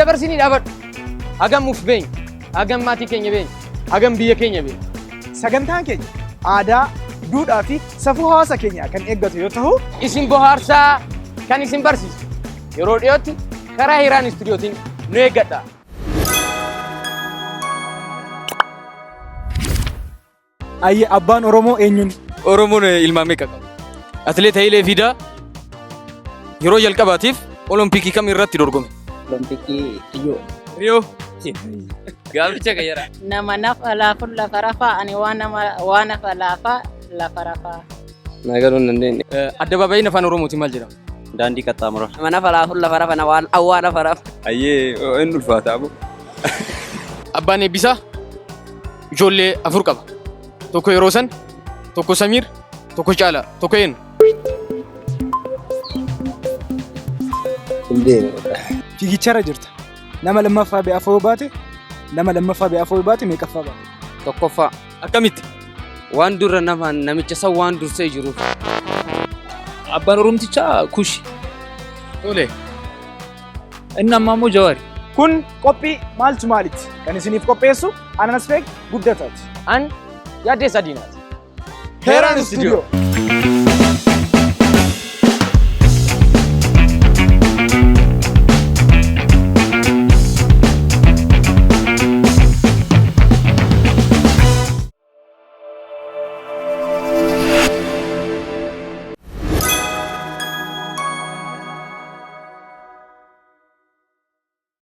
dabarsinii dhaabadhu. Hagam uf beenya, hagam maatii keenya beenya, hagam biyya keenya beenya. Sagantaan keenya aadaa, duudhaa fi safuu hawaasa keenyaa kan eeggatu yoo ta'u, isin bohaarsaa kan isin barsiisu. Yeroo dhiyootti karaa Heeraan Istuudiyootiin nu eeggadha. Ayyee, abbaan Oromoo eenyuun? Oromoon ilmaan meeqa qaba? Atileet Hayilee Fiidaa yeroo jalqabaatiif Olompikii kam irratti dorgome? Olompikii Riyoo. Riyoo. Gaaficha qayyara. Nama nafa laafun lafa rafaa, ani waan nama waan nafa laafaa lafa rafaa. Naa galuu hin dandeenye. Addabaabayiin afaan Oromootiin maal jedhama? Daandii qaxxaamuraa. Nama nafa laafun lafa rafa, na waan awwaa nafa rafa. Ayyee, inni ulfaata abu. Abbaan Eebbisaa ijoollee 4 qaba. Tokko yeroo san, tokko Samiir, tokko Caalaa, tokko eenyu? Hin beekne. Fiigicharra jirta. Nama lammaffaa ba'e afoo baate, nama lammaffaa ba'e afoo baate, meeqaffaa baate? Tokkoffaa. Akkamitti? Waan dura nama namicha san waan dursee jiruuf. Abbaan Oromtichaa Kushi. Tole. Inni ammaa immoo Jawaari. Kun qophii maaltu maalitti kan isiniif qopheessu Ananas Feek Guddataati. An Yaaddeessaa Diinaati. Heeraan Istuudiyoo.